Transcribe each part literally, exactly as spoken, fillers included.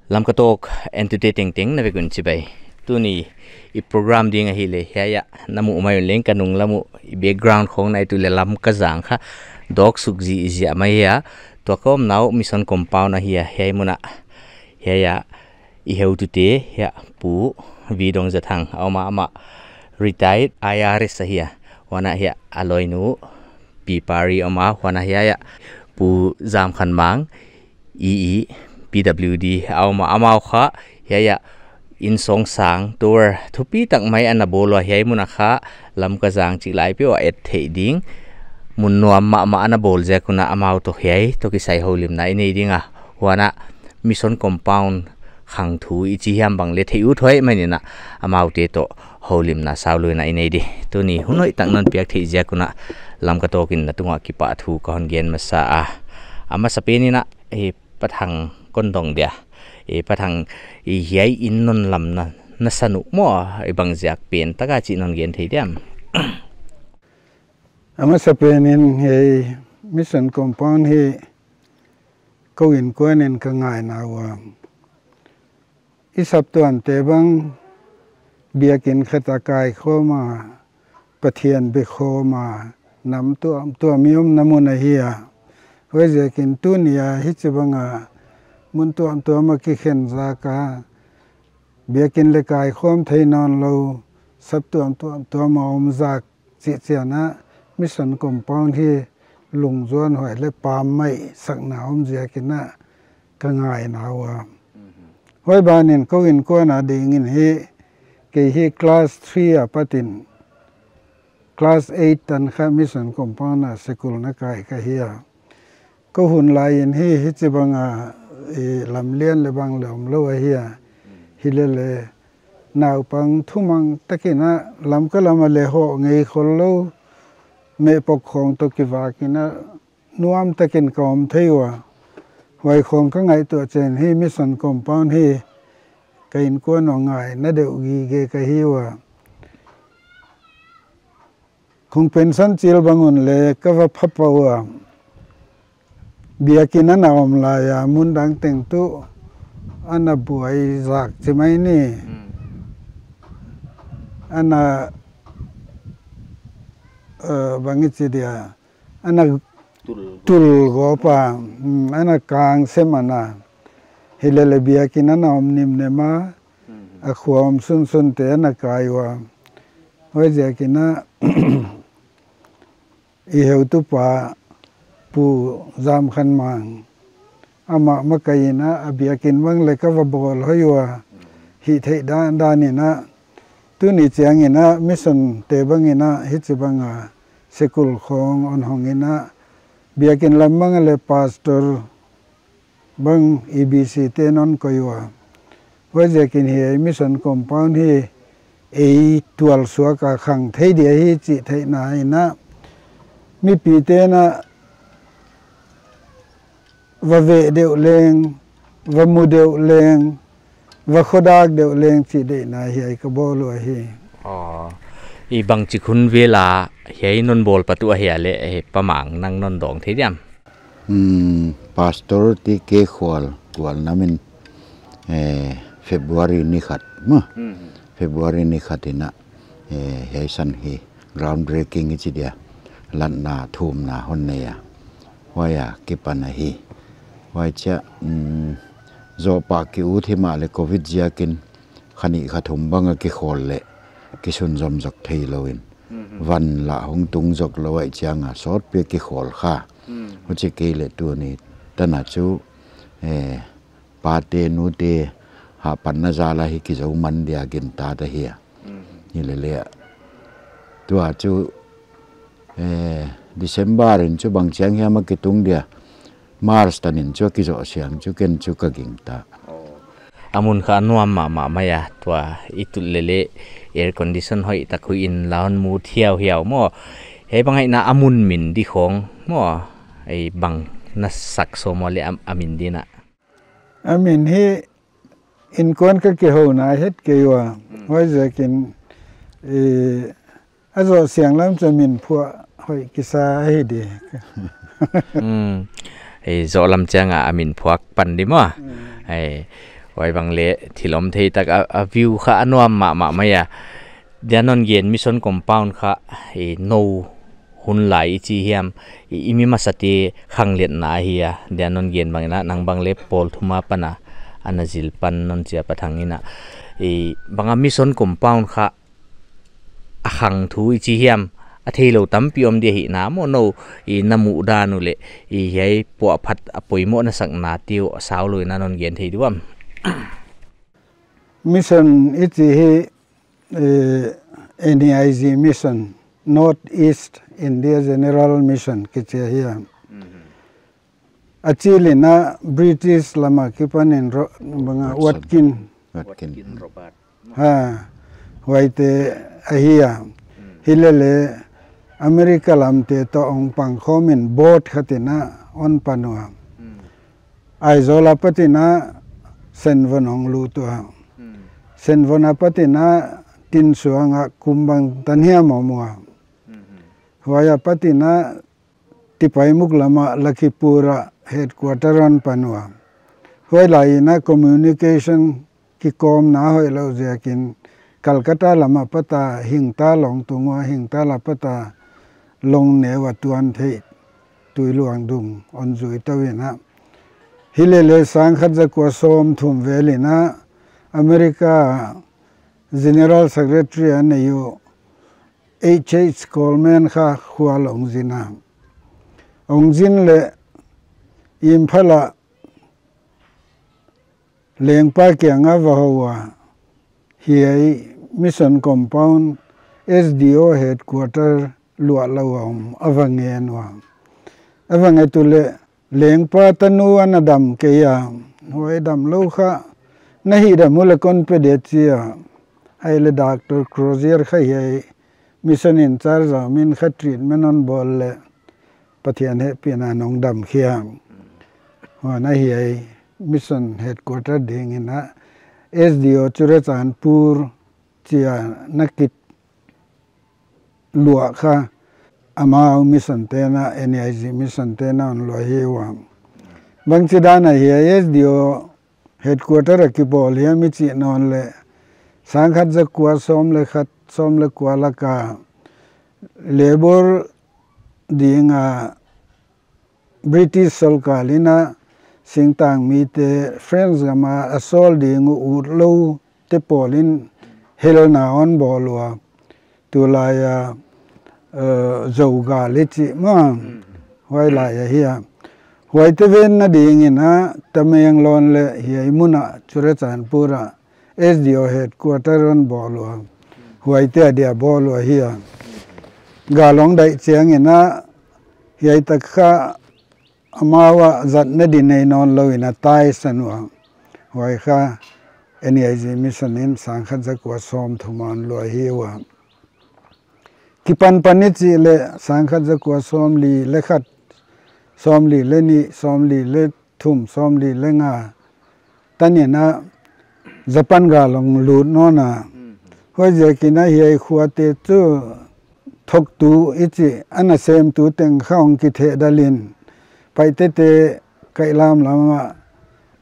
Lamka Talk entute tengteng na vek un chibai. Tuni i program ding ahihleh hiai ah na muh mai un leng ka nung lam uh, i background khong na et uleh Lamka zang kha dawk suk ziahziah mai hi a. Tua ka omna uh Mission Compound ahi a, hiai mun ah. Hiai ah i heutute hiai ah Pu V Dongzathang a om a, amah retired I R S ahi a. Huan ah hiai ah a loinu Pi Pari a om a, huan ah hiai ah Pu Zamkhanmang, E E, P W D a om a, amau kha hiai ah inn sawngsang tour thupi tak mai ana bawl ua, hiai mun ah kha Lamka zang chih lai peuh a et theih ding mun nuam mahmah ana bawl ziak un ah amau toh hiai toh kisai houlimna i nei ding a. Huan ah Mission Compound khang thu i chi hiam bang leh theih ut huai mai in ah, amaute toh houlimna sau lou in ah i nei di. Tuni hun hoih tak non piak theih ziak un ah Lamka Talk in na tungah kipahthu ka hon gen masa a. A masapen in ah, eh, Pa Thang kon dong dia. Eh, Pa Thang, i hiai inn non lamna na san uh maw, i bang ziak pen tak a chih non gen thei diam? A masapen in hiai Mission Compound hi kou innkuan in ka ngaihna uah, i saptuamte bang biakin khat a kaikhawm a, Pathian biakhawm a, nam tuamtuam i omna mun ahi a. Huaiziakin tuni a hichibang a mun tuamtuam a kikhen zak a, biakin leh kaikhawm thei nawnlou saptuam tuamtuam a om zak chih chiang a, Mission Compound hi lungzuan huai leh pammaih sakna om ziak in ah ka ngaihna ua. Huai ban in kou innkuan a ding in hi, kei hi class three a pat in class eight tan kha Mission Compound a school na kai ka hi a. Kou hun lai in hi hichibang a, i lamlian leh bang leh omlou ahi a. Hilele naupang thumang tak in ah Lamka lam a leh hoh ngei khollou, mehpok khong toh kivak in ah nuam tak in ka om thei ua. Huai khong ka ngaihtuah chiang in hi Mission Compound hi ka innkuan a ngaihna deuh gige ka hi ua. Khong pension chil bang un leh ka va pha pah ua. Biakin ana om lai a mun dang teng tuh ana buai zak chi mai ni. Ana, eh, bang i chi dia, ana tul gawp a, ana kang sem ana. Hilele biakin ana om nimnem a, a khua om sunsunte ana kai ua. Huaiziakin ah i heutupa Pu Zamkhanmang, amah makai in ah a biakin bang leh ka va bawl hoih ua, hihtheih dandan in ah, tuni chiang in ah Mission te bang in ah hichibang a school khong hon hong in ah, biakin lam bang a leh pastor bang E B C te'n hon koih ua. Huaiziakin hiai Mission Compound hi ei tualsuak a khang thei dia hi chih theihna in ah, mipite'n ah va veh deuh leng, va mu deuh leng, va khodak deuh leng chih deihna hiai ka bawl uh ahi. Aw, i bangchik hun vel a hiai non bawl pat uh ahia leh, eh, Pa Mang nang non dawng thei diam? Hmm, Pastor T K Khual, Khual nam in, eh, February ni khat, ma? Hmm. February ni khat in ah, eh, hiai san hi groundbreaking i chi dia, latna thumna hon nei a. Huai a kipan ahi. Huai chiah, hmm, zoh pah ki ut himahleh covid ziakin kha nih kha thum bang a kikhawl leh kisunzom zok theilou in. Mhm. Van lah hong tung zok lou ahih chiang a sawtpi a kikhawl kha. Mhm. Huchi kei leh tuni tan a chu, eh, pate nute hahpanna zal a hi kizou man dia gintak ahi a. Mhm. Hilele tua chu, eh, December in chu bang chiang hiam a kitung dia. March tan in chu a kizoh siang chu ken chu ka gingta. Oh. A mun kha nuam mahmah mai a, tua i tut lele air condition hoih tak hui in la hon mut hiauhiau maw. Hiai bang ahihna a mun min di khong maw. Ei bang na sak sawm ua leh a, a min di na. A min hi innkuan ka kihouna het kei ua. Hmm. Huaiziakin, eh, a zoh siang lam chu min phuah hoih kisa ahi di. Hmm. Eh, zoh lam chiang a, a min phuak pan di maw. Hmm. Eh, Huai bang leh thil om thei tak a, a view kha a nuam mahmah mai a. Dia non gen mission compound kha, i nou hun lai i chi hiam, i, i mi masate khangletna ahi a. Dia non gen bang in a, nang bang leh pawl thum apan a, ana zil pan non chia Pathang in a. I bang a mission compound kha a khang thu i chi hiam, a theilou tampi om di ahihna maw, nou i na muhdan uh leh, i hiai puahphat a poimoh na sakna te uh saulou in a non gen thei diam? Mission i chi hi, eh, N E I G Mission, North East India General Mission kichi ahi a. A chil in a British lam a kipan in ro-, bang a Watson. Watkin. Watkin. Ha, huaite ahi a. Hilele America lam te toh hong pangkhawm in boat khat in a hon pan ua. Aizawl apat in a Senvon hong lut ua. Senvon apat in a Tinsuang a kum bangtan hiam om ua. Huai apat in a Tipaimukh lam a Lakhipur a headquarter hon pan ua. Huai lai in a communication kikawmna hoihlou ziakin Calcutta lam apat a Hingta long tung ua, Hingta lam apat a long neu a tuan theih Tuiluang dung hon zui tou in a. Hilele sangkhat zakua sawmthum vel in a America General Secretary a nei uh H H Coleman kha khua long zin a. Hong zin leh Imphal a lengpa kiang a va hou a. Hiai Mission Compound S D O headquarter luahlou a om a va ngen ua. A va nget uleh lengpa tanu ana dam kei a. Huai damlou kha na hihdam uleh kon pe di chi a. Ahihleh Doctor Crozier kha hiai mission in charge a min kha treatment hon bawl leh Pathian hehpihna in hong dam khia. Huan a hiai mission headquarter ding in a S D O Churachandpur chia na kit luah kha amau mission te'n a, N E I G mission te'n a hon luah hi ua. Bangchidan a hiai S D O headquarter a kibawl hiam i chih nawn leh sangkhat zakua sawm leh khat, sawm leh kua lak a Labour ding a British sorkar in a singtangmite French gam a a sawl ding uh utlou te pawl in helna hon bawl ua. Tulai a, eh, Zogal i chih maw. Huai lai ahi a. Huaite venna ding in a Tamenglong leh hiai mun a Churachandpur a S D O headquarter hon bawl ua. Huaite adia bawl ua hi a. Gal hong daih chiang in a hiai tak kha amau a zatna di nei nawnlou in a tai san ua. Huai kha N E I G mission in sangkhat zakua sawmthum a hon luah hi ua. Kipan pan i chih leh sangkhat zakua sawmli leh khat, sawmli leh nih, sawmli leh thum, sawmli leh nga tan in a Japan gal hong lut nawn a. Huaiziak in a hiai khuate chu thoktu i chih ana semtu teng kha hong kithehdal in Paite te Kaihlam lam a,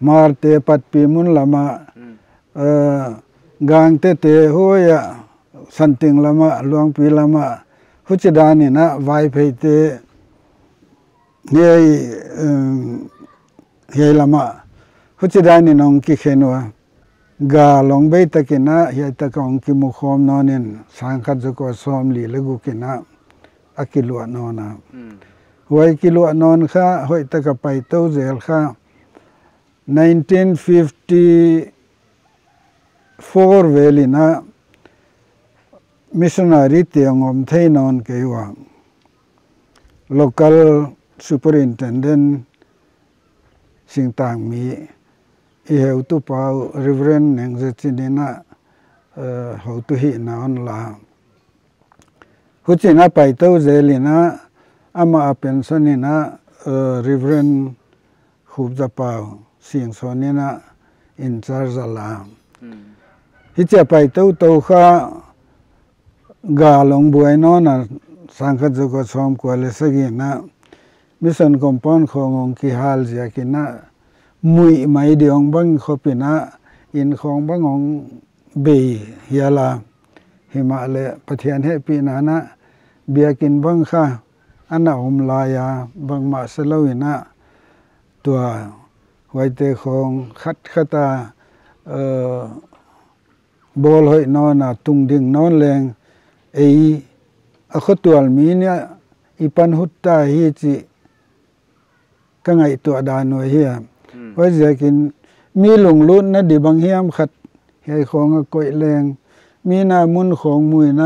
Hmar te Patpimun lam a, eh, Gangte te huai a Santing lam a, Luangpi lam a, huchidan in a Vaiphei te hiai, em, hiai lam a huchidan in hong kikhen ua. Gal hong bei tak in a hiai tak a hong kimukhawm nawn in sangkhat zakua sawmli leh guk in a a kiluah nawn a. Huai kiluah nawn kha hoihtak a paitou zel kha nineteen fifty-four vel in a missionary te hong om thei nawn kei ua. Local superintendent singtangmi i heutupa uh Reverend Neng Za Chin in a, eh, hotu hihna hon la. Huchiin a paitou zel in a, amah a pension in a, eh, Reverend Khup Za Pau Singson in a in charge a la. Hichia paitou tou kha gal hong buai nawn a, sangkhat zakua sawmkua leh sagih in a mission compound khong hong kihal ziak in a, muih mai di hong bang khop in a, inn khawng bang hong bei hial a, himahleh Pathian hehpihna in biakin bang kha ana om lai a, bangmah se lou in, tua huaite khawng khat khat a, eh, bawl hoih nawn a, tung ding nawn leng, ei a khotual mi in i pan hut ta hi chih ka ngaihtuah dan uh ahi a. Hmm. Huaiziakin mi lunglutna di bang hiam khat hiai khawng a koih leng, mi in mun khawng mu in,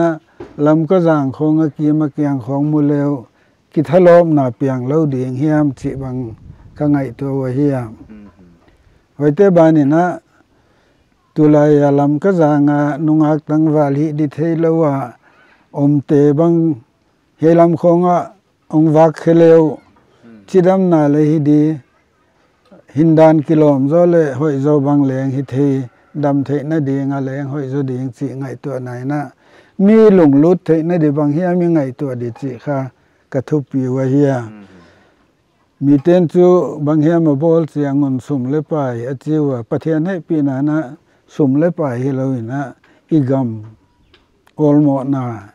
Lamka zang khawng a kim a kiang khawng mu leh kithalawpna piang lou ding hiam chih bang ka ngaihtuah uh ahi a. Hmm. Huaite ban in, tulai a Lamka zang a nungak tangval hih di theilou a omte bang hiai lam khawng a hong vak khe leh, hmm, chidamna leng hi di, hindan kilawm zaw leh hoih zaw bang leng hi thei, dam theihna ding a leng hoih zaw ding chih ngaihtuahna in, mi lunglut theihna di bang hiam i ngaihtuah di chih kha ka thupi uh ahi a. Hmm. Miten chu bang hiam a bawl chiang un sum leh pai a chi ua, Pathian hehpihna in sum leh pai hilou in, i gam awlmohna,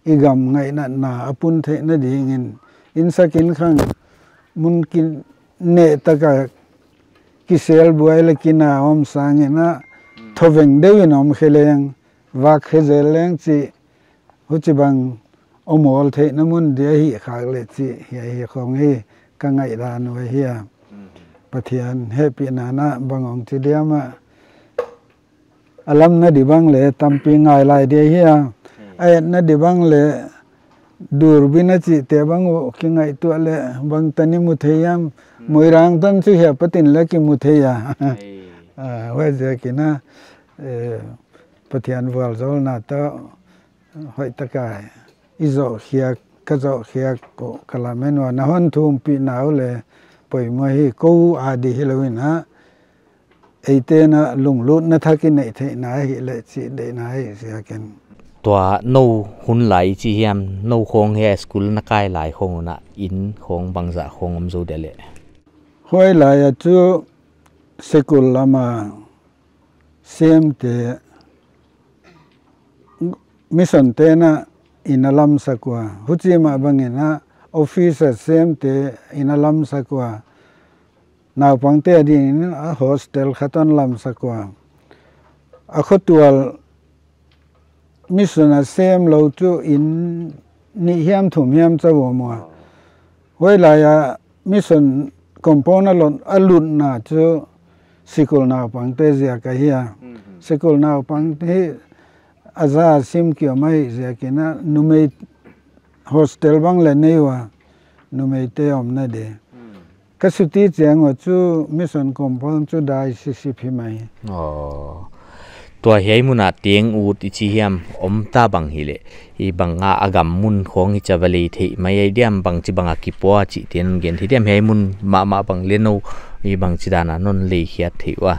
i gam ngaihnatna a pun theihna dingin, inn sak inn khang mun kineh tak a kisel buai leh kina om sang in, thoveng deuh in om khe leng, vak khe zel leng chih, huchibang om awl theihna mun di ahih khak leh chih hiai hi khawng hi ka ngaihdan uh ahi a. Hmm. Pathian hehpihna in bang hong chi diam a, a lamna di bang leng tampi ngai lai di ahi a. Hmm. A etna di bang leng durbin a chihte bang uh kingaihtuah leh bangtan i mu thei hiam. Hmm. Moirang tan chu hiai apat in leng kimu thei a. Ei. Ah, huaiziakin, eh, Pathian vualzawlna toh hoihtak a i zoh khiak, ka zoh khiak uh ka lamen ua, na hon thumpihna uh leng poimoh hi, kou a di hilou in, eite'n lunglutna thak i neih theihna hi leh chih deihna hi ziakin. Tua nou hun lai chi hiam, nou khawng hiai school na kai lai khawng un inn khawng bangzah khawng om zou dia leh? Huai lai a chu sikul lam a semte, mission te'n inn a lamsak ua. Huchi mah bangin office a semte inn a lamsak ua. Naupangte adingin a hostel khat hon lamsak ua. A khotual mission a sem lou chu inn nih hiam thum hiam chauh om ua. Huai lai a mission compound a lut, a lutna chu sikul naupangte ziak ahi a. Mhm. Sikul naupangte a za sim ki om ahih ziakin, numei hostel bang leng nei ua, numeite omna di. Hmm. Ka suti chiang ua chu mission compound chu dai sisip hi mai. Aw. Tua hiai mun a teng ut i chi hiam om ta bang hileh, i bang a, a gam mun khawng i cha va lei theih mai ai diam, bangchi bang a kipua chih te'n gen thei diam, hiai mun mahmah bang leng nou i bangchi dan a non lei khiat thei ua?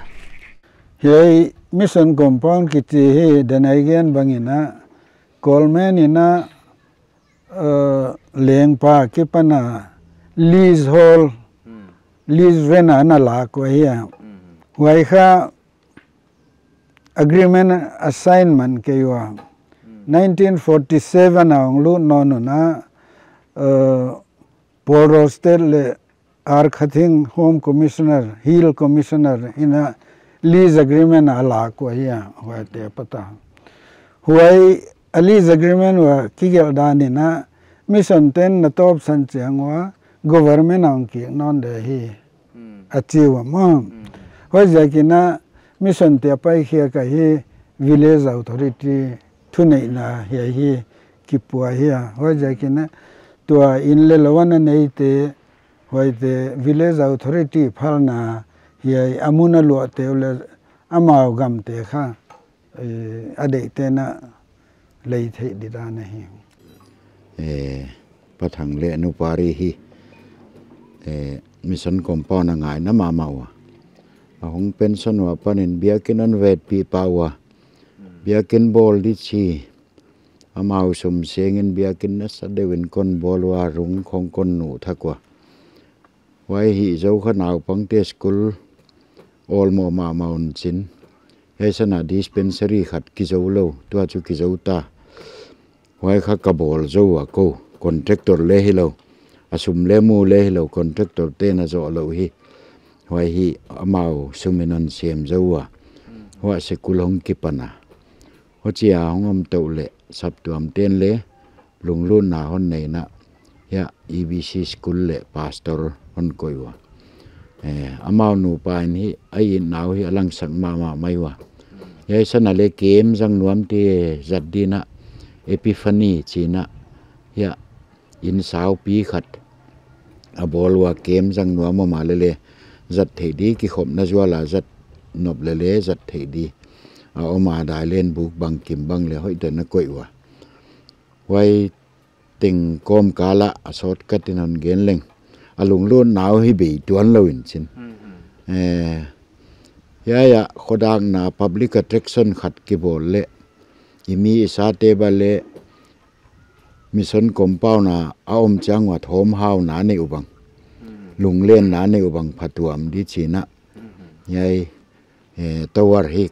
Hiai mission compound kichi hi, dan a i gen bangin, Coleman in, uh, lengpa akipan a lease hall, hmm, lease rent a na lak ua hi a. Hmm. Huai kha agreement a sign man kei ua. Hmm. Nineteen forty-seven a hong lut nawn un, uh, Paul Rosted leh R. Khathing Home Commissioner, Hill Commissioner in lease agreement a lak ua hi a, huaite apat a. Huai a lease agreement ua kigelh dan in, mission te'n na tawpsan chiang ua government a hong kik nawn di hi. Hmm. A chi ua maw. Hmm. Huaiziakin mission te a paikhiak ahi, village authority thuneihna hiai hi kipua hi a. Huaiziakin tua inn leh lou a na neite, huaite village authority phalna hiai a mun a luahte uh leh amau gamte kha, eh, a deihte na lei theih di dan ahi. Eh, Pa Thang leh Nu Pari hi, eh, mission compound a ngaina mahmah ua. A hong pension ua panin biakin hon vetpih pah ua. Biakin bawl di chi, amau sum sengin biakin nasa deuhin kon bawl ua, rung khawng kon nuh thak ua. Huai hi zou kha naupangte school awlmoh mahmah un chin. Hiai san a dispensary khat kizou lou, tua chu kizou ta. Huai kha ka bawl zou a kou, contractor le hilou. A sum le mu le hilou, contractor te'n a zoh lou hi. Huai hi amau sum in hon sem zou a. Huai school hong kipan a. Huchia hong om tou le, saptuam ten le, lunglutna hon nei na. Hiai E B C school le pastor hon koih ua. Eh, amau nupa in hi, a itna uh hi a langsak mahmah mai ua. Hiai san a le camp zang nuam te zat ding a, Epiphany chi in a. Hiai, inn saupi khat. A bawl ua camp zang nuam om a le le. Zat theih di kikhopna zual a zat nop le le zat theih di. A om a dai len buk bangkim bang le hoih te na koih ua. Huai teng kawmkal a a sawt ka tin hon gen leng. A lunglutna uh hi bei tuan lou in chin. Eh, hiai a khodakna public attraction khat kibawl le. I mi i sa te ba le mission compound a a om chiang ua thawmhauna nei uh bang. Lunglenna nei uh bang phatuam di chi in a. Hiai, eh, tower hi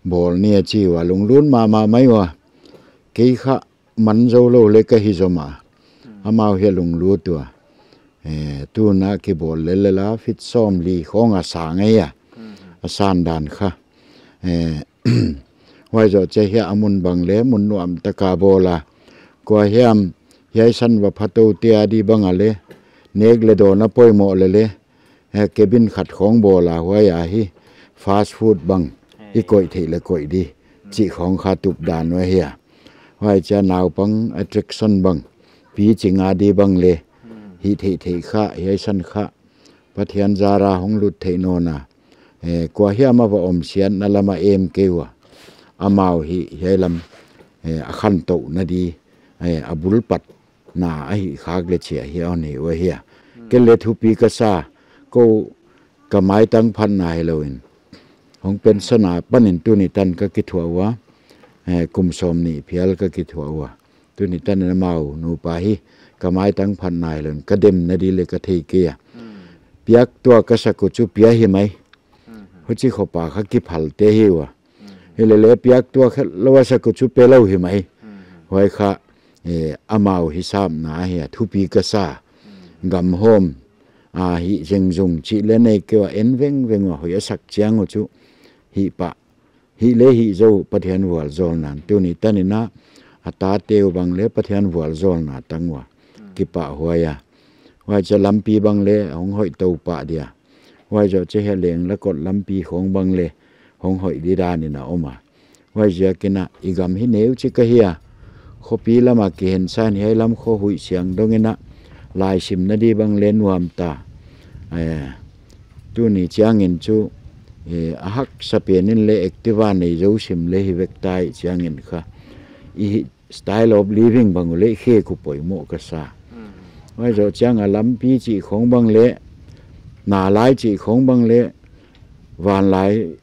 bawl ni a chi ua lunglut mahmah mai ua. Kei kha man zou lou le ka hi zom a. Amau hi a lunglut ua. Eh, tun a kibawl le le la feet sawmli khong a sang ei a. A san dan kha. Eh, huai zoh chiah hiai a mun bang le, mun nuam tak a bawl a. Kua hiam, hiai san va pha tou te a di bang a le. Nek le dawn a poimoh le le. Eh, cabin khat khong bawl a huai a hi. Fast food bang. I koih theih le koih di. Chih khong kha tup dan ua hi a. Huai chiah naupang attraction bang. Pi ching a di bang le. Hi theih theih kha, hiai san kha. Pathian zar a hong lut theih nawn a. Eh, kua hiam a va om siatna lam a em kei ua. Amau hi, hiai lam, eh, a khantouna di, eh, a bulpatna a hi khak le chia hi a hon hi ua hi a. Kei le thupi ka sa, kou ka maitang phatna hilou in. Hong pension a pan in tuni tan ka kithuah ua, eh, kum sawmnih phial ka kithuah ua. Tuni tan in amau nupa hi, ka maitang phatna hilou in, ka demna di le ka thei kei a. Piak tuak ka sak uh chu pia hi mai. Huchi khop a kha kiphal te hi ua. Hi le le piak tuak khelh lou a sak uh chu pe lou hi mai. Huai kha, eh, amau hi sapna hi a thupi ka sa. Gam hawm, a hi zengzung chih le nei kei ua en vengveng ua hoih a sak chiang uh chu. Hi pah. Hi le hi zou Pathian vualzawlna in tuni tan in a, a tate uh bang le Pathian vualzawlna tang ua. Kipahhuai a. Huai chiah lampi bang le hong hoih tou pah dia. Huai zoh chiah hiai leng la kot lampi khong bang le hong hoih di dan in a om a. Huai ziak in a i gam hi neu chik ahi a. Khopi lam a kihen sa in hiai lam kho huih siang dong in a. Laisimna di bang le nuam ta. Eh, tuni chiang in chu, eh, a haksa pen in le Activa nei zou sim le hi vek ta i chiang in kha. I hi style of living bang uh le khe ku poimoh ka sa. Huai zoh chiang a lampi chih khong bang le, na lai chih khong bang le, van lai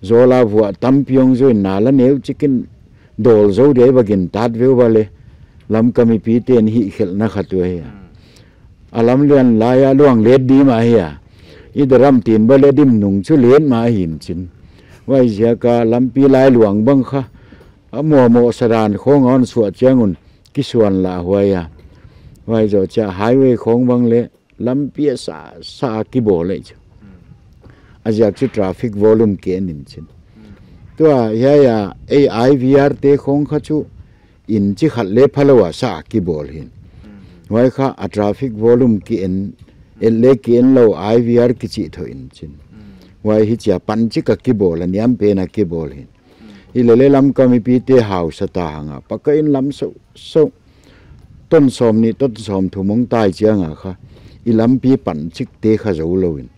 zawl a vuah tampi hong zou in na la neu chik in dawl zou dia i va gintat veu ba le, Lamka mipi te'n hih khelhna khat uh ahi a. A lam lian lai a luang let di mah ahi a. I daram tin ba le dim nung chu let mah ahi in chin. Huai ziak a lampi lai luang bang kha. A mohmoh sadan khong a hon suah chiang un kisuan lah huai a. Huai zoh chiah highway khong bang le lampi a sa, sa kibawl le chu. A ziak chu traffic volume ki en in chin. Tua hiai a, ei I V R te khong kha chu in chi khat le phalou a sa kibawl hin. Huai kha a traffic volume ki en, et le ki en lou I V R kichi thoh in chin. Huai hi chia pan chik a kibawl a niam pen a kibawl hin. Hi le le Lamka mipi te hausa ta hang a. Paka in lam so, so. Ton sawmnih, ton sawmthum hong tai chiang a kha. I lampi pan chik te kha zou lou in.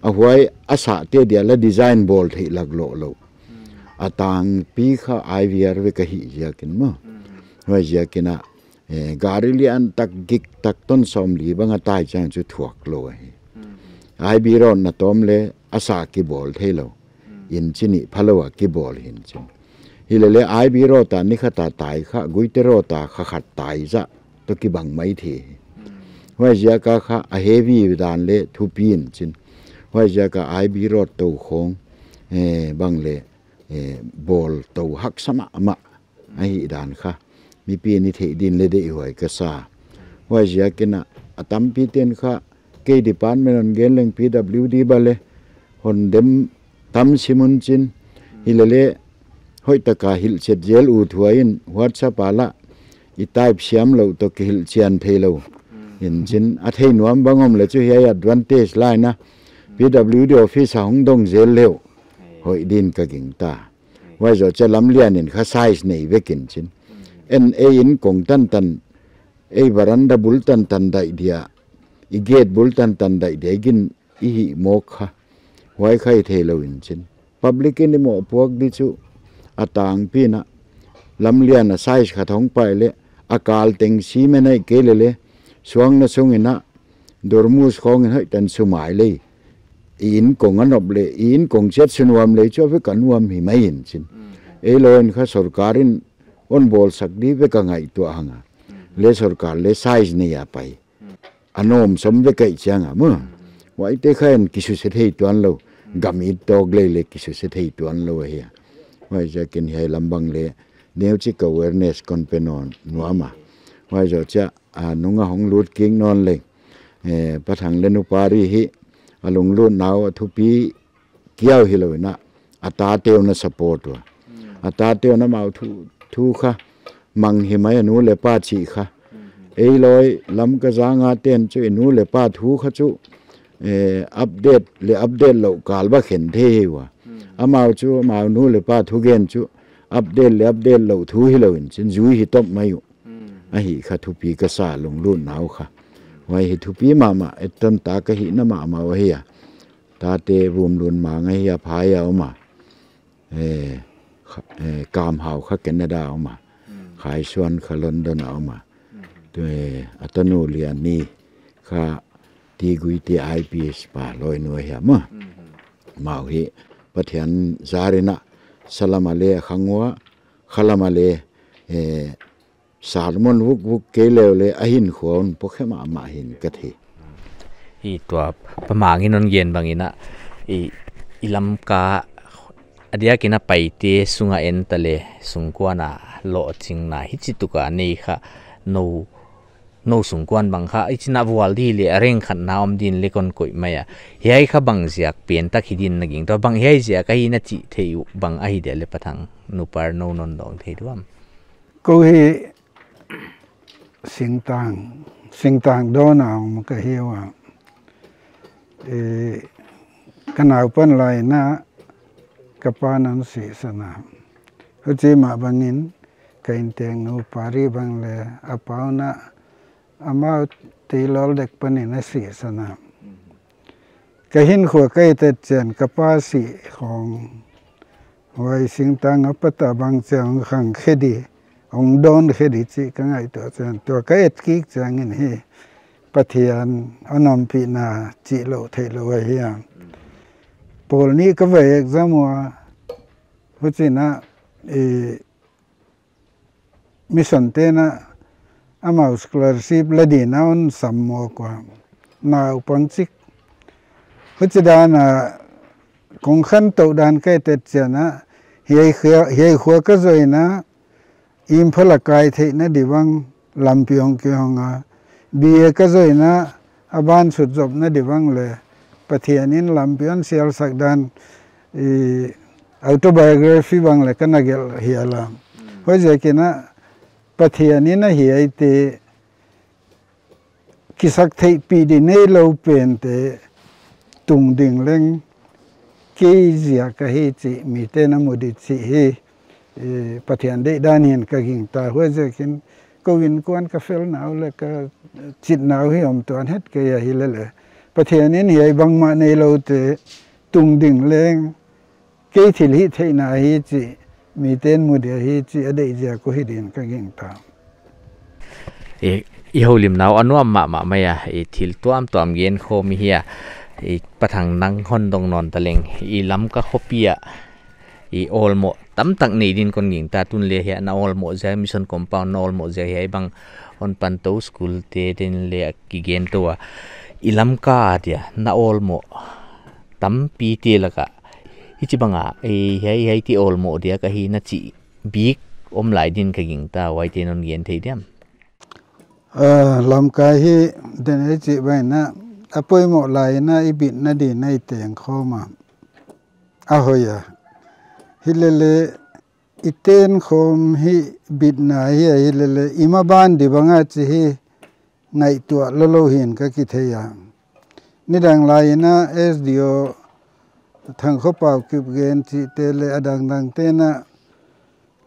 A huai a sa te dia la design bawl theih lak loh lou. A tangpi kha I V R vek ahi ziak in maw. Huai ziak in a, eh, gari lian tak gik tak ton sawmli bang a tai chiang chu thuak lou ahi. I B road na tawm le a sa kibawl thei lou. In chi nih phalou a kibawl hin chin. Hi le le I B road a ni khat a tai kha, Guite road a kha khat tai zah toh kibang mai thei hi. Huai ziak a kha a heavy dan le thupi in chin. Huai ziak a I B road tou khong, eh, bang le, eh, bawl tou haksa mahmah ahihdan kha mipi'n i theih din le deihhuai ka sa. Huaiziakin a tampi ten kha kei department hon gen leng P W D bang le hon dem tam sim un chin. Hilele hoihtaka hilhchet zel uh thuain WhatsApp a lah i type siam lou toh kihilhchian theilou. In chin a thei nuam bang om le chu hiai advantage lai na. P W D office a hong dong zel le hoih din ka gingta. Huai zoh chiah Lamlian in kha size nei vek in chin. En ei in kong tantan, ei veranda bul tantan daih dia, i gate bul tantan daih dia, i gin i hih mawk kha. Huai kha i theilou in chin. Public in i mohpuak di chu a tangpi na. Lamlian a size khat hong pai le, a kal teng cement ahihkeilele, suangna sungin a dormus khawng in hoihtan sumai le, i in kong a nop le, i in kong chiat su nuam le, chu a vek a nuam hi mai in chin. Ei lou in kha sorkar in hon bawlsak di vek a ngaihtuah hang a. Le sorkar le size nei a pai. A nawm sawm vek ahih chiang a maw. Huaite kha en kisuse thei tuan lou. Gam it tawk lei le kisuse thei tuan lou ahi a. Huaiziakin hiai lam bang le neuchik awareness kon pe nawn nuam a. Huai zoh chiah, a, nung a hong lut kik nawn leng. Eh, Pa Thang le Nu Pari hi a lunglutna uh a thupi kiau hilou in a, a tate uh na support ua. A tate uh na mau thu, thu kha mang hi mai a nu le pa chih kha. Ei loi Lamka zanga ten chu i nu le pa thu kha chu, eh, update le update lou kal bang khen thei hi ua. Amau chu amau nu le pa thugen chu update le update lou thu hilou in chin zui hi top mai uh. Ahih kha thupi ka sa lunglutna uh kha. Huai hi thupi mahmah, etton ta ka hihna mahmah uh ahi a. Tate Vumlunmang ahi a, phai a om a. Eh, kha-, eh, Kamhau kha Canada a om a. Khaisuan kha London a om a. Tu, eh, a tanu Lianni kha Tiguite I P S pa lawinu ahi a maw. Mau hi Pathian zar in a, salam a le a khang ua, khalam a le, eh, sermon vukvuk kei leu le a hinkhua un pawtkhe mahmah hi'n ka thei. I tua Pa Mang in hon gen bang in a, i, i Lamka a diakin a Paite sunga en ta le sungkuan a lohchinna hichi tuka nei kha nou, nou sungkuan bang kha, i chin a vual di le a rengkhatna om din le kon koih mai a. Hiai kha bang ziak pen tak hi din na gingta, bang hiai ziak ahi na chih theih uh bang ahi dia le Pa Thang, Nu Par, nou non dawng thei diam? Kou hi singtang, singtang dawn a om ka hi ua. Eh, ka naupan lai in a ka pa'n a sihsan a. Huchi mah bangin ka inteng Nu Pari bang le a pa un a, amau teilol dek panin a sihsan a. Ka hinkhua ka et chiang ka pa sih khong. Huai singtang a pat a bang chiang khang khe di, hong dawn khe di chih ka ngaihtuah chiang. Tua ka et kik chiangin hi Pathian a nawmpihna chih lou theih lou ahi a. Pawl nih ka va exam ua, huchi'n a, eh, mission te'n a amau scholarship la din a hon sam mawk ua, naupang chik. Huchi dan a kong khantou dan ka et chiang a, hiai khua, hiai khua ka join a, Imphal a kai theihna di bang lampi hong kihong a, B A ka join a, a ban sut zopna di bang le Pathian in lampi hon sialsak dan, i autobiography bang le ka na gelh hial a. Huaiziakin a Pathian in a hiaite kisaktheih pi di neilou pente tungding leng kei ziak ahi chih mite'n a mu di chih hi, eh, Pathian deihdan hi'n ka gingta. Huaiziakin kou innkuan ka felna uh le ka chitna uh hi om tuan het kei ahi lele. Pathian in hiai bangmah neiloute tungding leng kei thilhihtheihna hi chih, mite'n mu dia hi chih a deih ziak uh hi din ka gingta. I, i houlimna uh a nuam mahmah mai a, i thil tuamtuam gen khawm i hi a, i Pa Thang nang hon dong nawn ta leng, i Lamka khopi a, i awlmoh tamtak nei din kon gingta, tun le hiai na awlmoh ziak, mission compound na awlmoh ziak hiai bang hon pan tou, school te din le a kigen tou a, i Lamka a dia na awlmoh tampite laka Hichibang a, eh, hiai, hiai ti awlmoh diak ahi na chih bik om lai din ka gingta, huaite non gen thei diam? Ah, lamkai hi den ei chih bang in a, a poimoh lai in a i bitna di na i teng khawm a. A hoih a. Hilele i ten khawm hi bitna hi a hilele i maban di bang a chih hi ngaihtuah lou lou hi'n ka kithei a. Nidang lai in a S D O Thangkhawpau Kipgen chihte leh a dangdangte'n a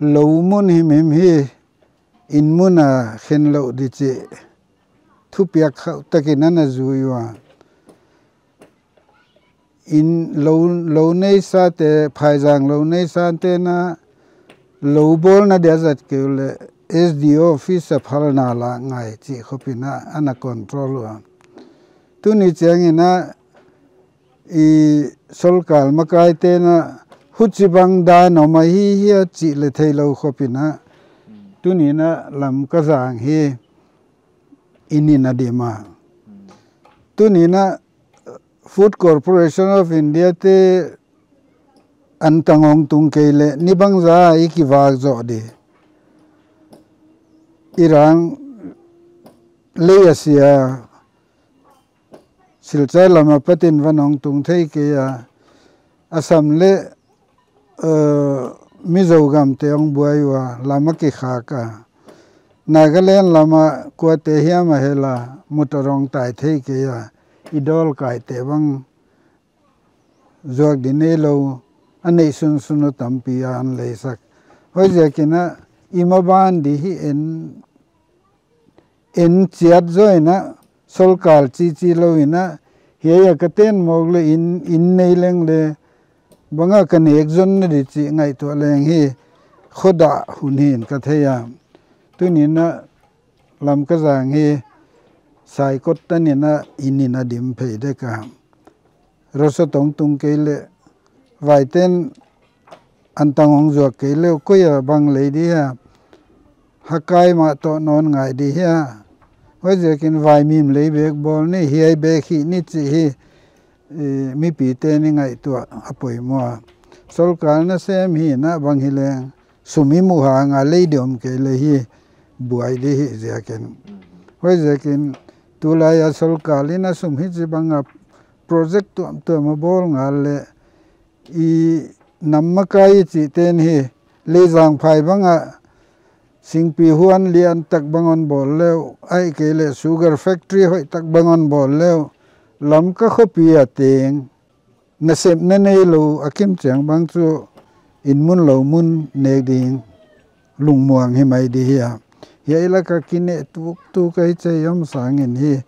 lou mun himhim hi inn mun a khen lou di chih thupiak khauh takin ana zui ua. Inn lou, lou neisate, phaizang lou neisate'n a lou bawlna dia zat kei uleh S D O office a phalna la ngai chih khop in a ana control ua. Tuni chiang in a i sorkar makaite'n a huchibang dan om ahi hia chih leh theilou khop in a. Tuni in a Lamka zang hi inn in a dim a. Tuni in a Food Corporation of India te antang hong tung kei leh ni bangzah i kivak zoh di. I rang lei a sia, Silchar lam apat in van hong tung thei kei a, Assam leh, eh, Mizo gamte hong buai ua, lam a kikhak a. Nagaland lam a kuate hiam a hel a, motor hong tai thei kei a, i dawl kaite bang zuak di neilou, a neih sunsun uh tampi a hon leisak. Huaiziak in a i maban di hi en, en chiat zaw in a, sorkar chichi lou in a, hiai a ka ten mawk leh inn, inn nei leng leh, bang a ka nek zonna di chih ngaihtuah leng hi, khodah hun hi'n ka thei a. Tuni in a Lamka zang hi saikot tan in a inn in a dim phei dek a. Rosot hong tung kei leh, vaite'n antang hong zuak kei leh, koi a bang lei di hia, hakai mah toh non ngai di hia. Huaiziak in vaimim lei bek bawl ni, hiai bek hi ni chih hi, eh, mipite'n i ngaihtuah a poimoh a. Sorkar nasem hi in a bang hi leng, sum i muh hang a lei di om kei leh hi buai di hi ziak in. Huaiziak in tulai a sorkar in a sum hichibang a project tuamtuam a bawl ngal leh i nam makai i chihte'n hi Leizang phai bang a singpi huan lian tak bang hon bawl leh, ahihkeileh sugar factory hoih tak bang hon bawl leh, Lamka khopi a teng nasepna neilou a kim chiang bang chu inn mun lou mun nek ding lungmuang hi mai di hia. Hiai lak a kineh tuktuk a i chei om sang in hi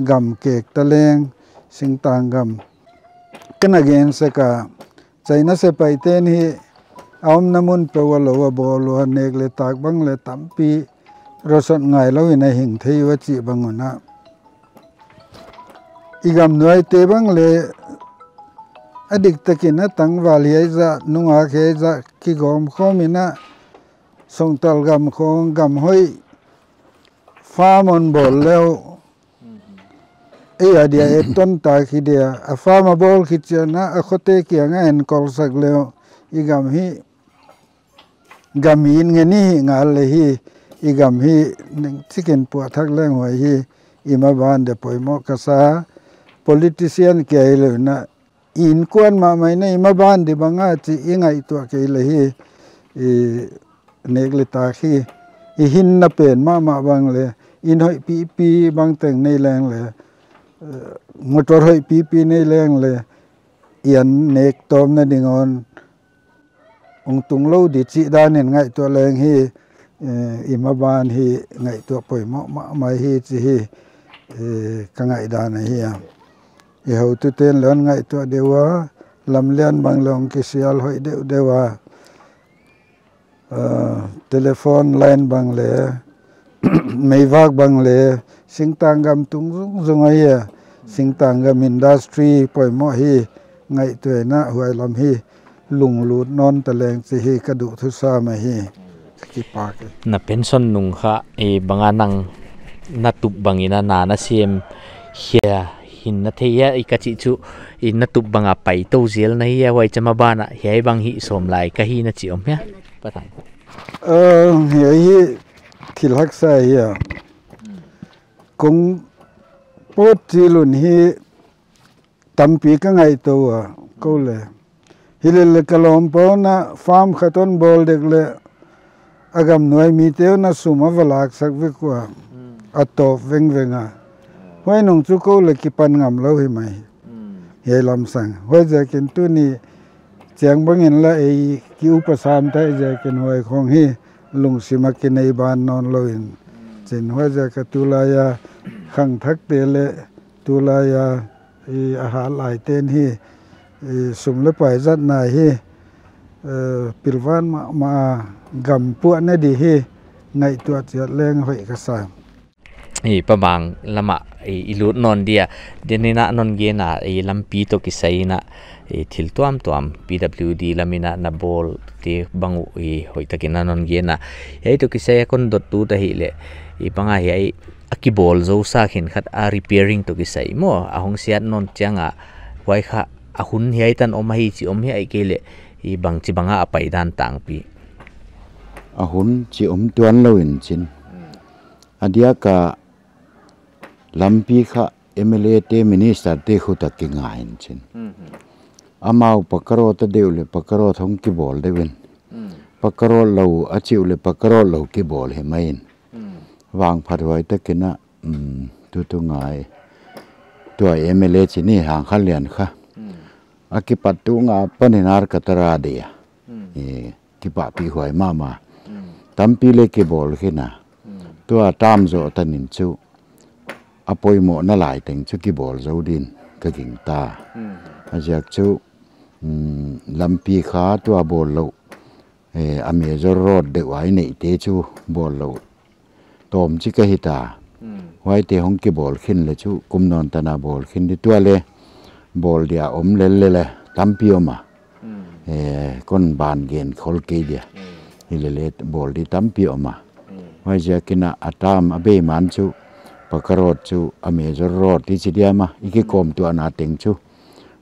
gam kek ta leng, singtang gam. Ka na gen sek a, China sepaite'n hi a omna mun peuh a lou a bawl ua, nek leh tak bang leh tampi rosot ngailou in a hing thei ua chih bang un a. I gam nuaite bang leh a diktak in a tangval hiai zah, nungak hiai zah kigawm khawm in a, songtal gam khawng, gam hoih farm hon bawl leh, ei a dia e ton ta khi dia, a farm a bawl khi chiang a, a khote kiang a enkol sak leh, i gam hi gam inn nge ni hi ngal leh hi, i gam hi neng chikin puah thak leng huai hi, i maban di poimoh ka sa. Politician kia hilou in a, innkuan mahmah in a i maban di bang a chih i ngaihtuah kei leh hi, i nek leh tak hi, i hinna pen mahmah bang leh, inn hoih pipi bangteng nei leng leh, eh, motor hoih pipi nei leng leh, i an nek tawmna ding hon hong tung lou di chih dan in ngaihtuah leng hi, eh, i maban hi ngaihtuah poimoh mahmah hi chih hi, eh, ka ngaihdan ahi a. I houtute'n leng ngaihtuah deuh ua, lamlian bang leng kisial hoih deuhdeuh a. Eh, telephone line bang leh, meivak bang leh, singtang gam tung zungzung ahi a. Singtang gam industry poimoh hi, ngaihtuah in a huai lam hi lunglut nawn ta leng chih hi ka duh thusa mah hi. Kipak e. Na pension nung kha, eh, bang a nang na tup bang in a na na sem hia, Hin na thei hia, i ka chih chu, i na tup banga pai tou zel na hi hia, huai chama bana, hiai bang hi sawm lai ka hi na chi om hia. Patang. Eh, hiai hi thil haksa hi a. Kong pawt chi lun hi tampi ka ngaihtuah a, kou le. Hilele ka lawm pau na farm khat hon bawl dek le a gam nuai mite hon a sum a va laksak vek ua. A tawp vengveng a. Huai nung chu kou le kipan ngam lou hi mai. Hiai lam sang. Huaiziakin tuni chiang bangin la ei ki upa sam ta ziakin huai khong hi lungsim a kinei ban nawn lou in. Chin huaiziak a tulai a khangthakte le tulai a i a hat lai ten hi, i sum le pai zatna hi, eh, pilvan mahmah a gam puahna di hi, ngaihtuah chiat leng hoih ka sa. I Pa Mang lama, i, i lut nawn dia, den in a non gen a, i lampi toh kisai in a, i thil tuamtuam P W D lam in a na bawl te bang uh, i hoihtakin a non gen a. Hiai toh kisai a kon dot ut ahih leh, i bang a hiai a kibawl zou sa khenkhat a repairing toh kisai maw, a hong siat nawn chiang a, huai kha a hun hiai tan om ahi chi om hiai kei leh, i bangchi banga a pai dan tangpi. A hun chi om tuan lou in chin. A diak a lampi kha M L A te minister te khut a kinga in chin. Amau pakka road a deuh le pakka road hong kibawl deuh in. Pakka road lou a chih uh le pakka road lou kibawl hi mai in. Vangphat huai takin a, mm, tutung a i. Tua M L A chi ni Hangkhanlian kha. A kipat tung a panin ar ka tara dia. I kipahpih huai mahmah. Tampi le kibawl khin a. Tua tam zoh tan in chu a poimoh na lai teng chu kibawl zou din ka gingta. A ziak chu, mm, lampi kha tua bawl lou. Eh, a major road deuh a i neihte chu bawl lou tawm chi ka hita. Huaite hong kibawl khin le chu kum nawn tan a bawl khin di tua le bawl dia om lel le le tampi om a. Eh, kon ban gen khol kei dia. Hilele bawl di tampi om a. Huaiziakin a tam a bei man chu pakka road chu a major road i chi diam a i kikawmtuahna teng chu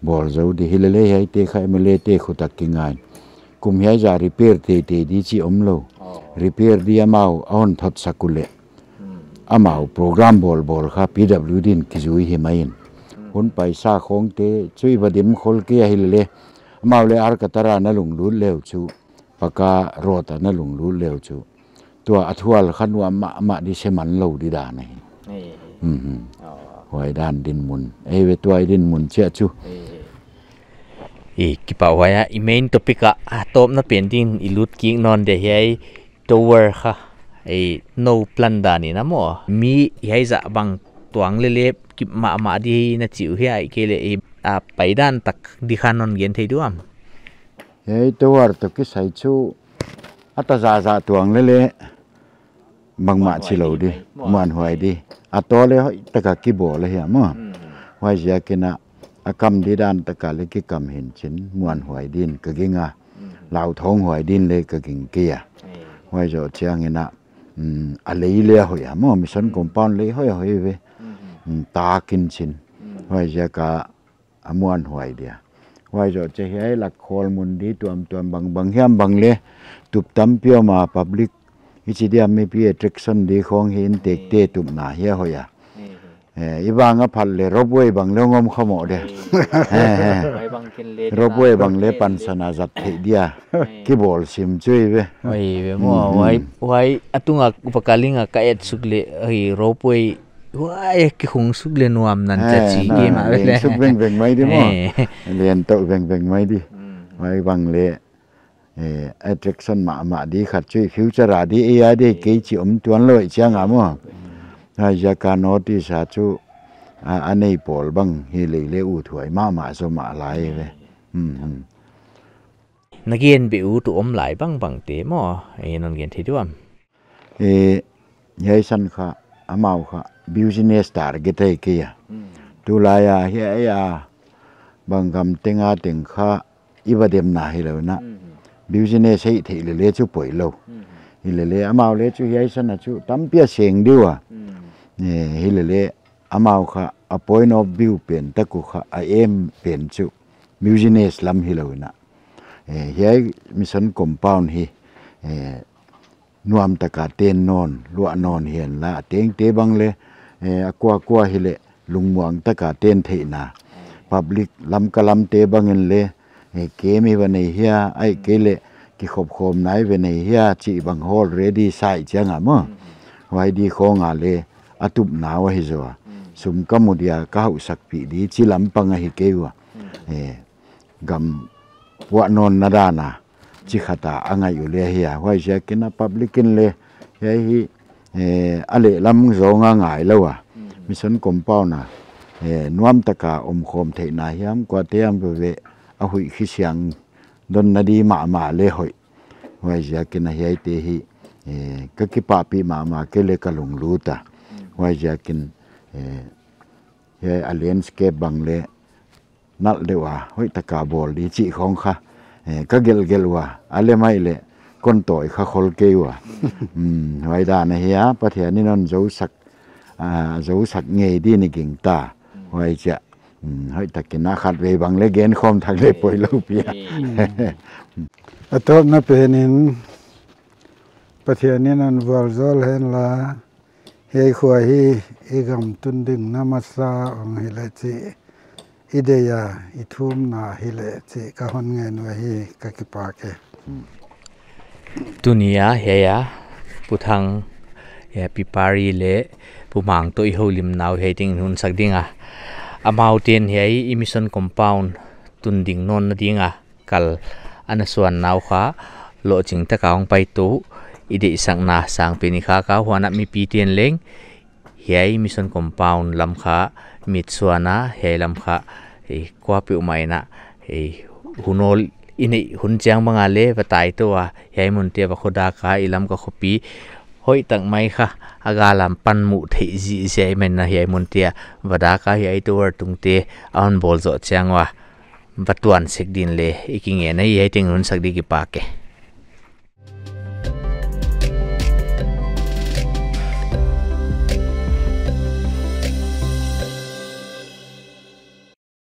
bawl zou di hilele hiaite kha M L A te khut a kinga in. Kum hiai zah repair teitei di chi om lou. Repair di amau a hon thotsak uleh. Amau program bawlbawl kha P W D in kizui hi mai in. Hun paisa khawngte chu i va dim khol kei a hilele. Amau le ar ka tara na lunglut leu chu. Pakka road a na lunglut leu chu. Tua a thual kha nuam mahmah di se man lou di dan ahi. Huai dan dinmun. Ei ve tua i dinmun chiah chu. I kipahhuai a, i main topic a, a tawpna pen din i lut kik nawn dia hiai tower kha. Ei no plan dan in a maw. Mi hiai zah bang tuang lele kip mahmah di na chi uh hiai kei le i a pai dan tak di kha non gen thei diam. Hiai tower toh kisai chu a ta zahzah tuang lele bangmah chi lou di, muanhuai di. A taw le hoihtaka kibawl ahi a maw. Huaiziakin a, a kam di dan taka le kikam hi'n chin, muanhuai din ka ging a. Lauthawng huai din le ka ging kei a. Huai zoh chiangin a, mm, a lei le a hoih a maw, mission compound lei hoihhoih ve. Mm, tak in chin. Huaiziak a a muanhuai dia. Huai zoh chiah hiai lak khawl mun di tuamtuam bangbang hiam bang le tup tampi om a public i chi diam mipi attraction di khawng hi inntekte tupna hi a hoih a. Eh, i vang a phal le ropeway bang le hong om kha maw dia. Ropeway bang le pansan a zat theih dia. Kibawl sim chu i ve. Huai ve maw, huai, huai a tunga upa Kaling a ka et suk le, hei, ropeway Huai, kikhung suk le nuam nan cha chi ke ma le. Suk vengveng mai di maw. Lian tou vengveng mai di. Mai bang le, eh, attraction mahmah di khat chu future a di, ei a di kei chi om tuan lou chiang a maw. Huaiziak a notice a chu, a, a nei pawl bang hi lei le uthuai mahmah zaw mah lai ve. Na gen beh ut uh om lai bangbang te maw, ei non gen thei diam. Eh, hiai san kha, amau kha, business target ahi kei a. Tulai a, hiai a, bang gam teng a teng kha, i va demna hilou na. Business hih theih lele chu poi lou. Hilele, amau le chu hiai san a chu, tampi a seng diu a. Eh, hilele, amau kha a point of view pen tak uh kha a aim pen chu business lam hilou in a. Eh, hiai mission compound hi, eh, nuam taka ten nawn, luah nawn hi'n la, a tengte bang leh, eh, a kuakua hileh lungmuang taka ten theihna. Public Lamka lamte bangin leh, eh, camp i va nei hia, ahihkeileh kikhopkhawmna i va nei hia, chih bang hall ready sa i chiang a maw. Huai di khawng a leh a tupna uh ahi zaw a. Sum ka mu dia ka hauhsakpih di chih lam pang ahi kei ua. Eh, gam puahnawnna dan a chi khat a a ngaih uleh hi a. Huaiziakin a public in leh hiai hi, eh, a lehlam zawnga ngailou a. Mission compound a, eh, nuam taka omkhawm theihna hiam, kuate hiam veve a huih khisiang donna di mahmah leh hoih. Huaiziakin a hiaite hi, eh, ka kipahpih mahmah kei leh ka lunglut a. Huaiziakin, eh, hiai a landscape bang leh nalh deuh a, hoihtaka bawl di chih khawng kha, eh, ka gelhgelh ua, a leh mai leh kon tawi kha khol kei ua. Hmm, huai dan ahi a, Pathian in hon zousak, ah, zousak ngei di i gingta. Huaiziak, hmm, hoihtakin a khatvei bang leh genkhawm thak leh poilou pi a. A tawpna penin Pathian in hon vualzawl hen la, hiai khua hi i gam tundingna masa ong hileh chih i deih a, i thumna hileh chih ka hon ngen uh ahi, ka kipak e. Tuni a hiai a Pu Thang, hiai Pi Pari leh Pu Mang toh i houlimna uh hiai tengin hunsak ding a. Amau ten hiai i mission compound tunding nawnna ding a kal ana suanna uh kha lohching taka hong paitou, i deihsakna sangpi ni kha ka huan a mipite'n leng hiai mission compound lam kha mitsuan a, hiai lam kha, eh, kuapeuhmah in a, eh, hun awl i neih hun chiang bang a leh va taitou a, hiai munte va khodak a, i Lamka khopi hoihtak mai kha a gal lam pan muh theih zihziah i man a, hiai munte a va dak a, hiai tower tungte a hon bawl zoh chiang ua va tuan sek din leh i kingen a, hiai tengin hunsak di, kipak e.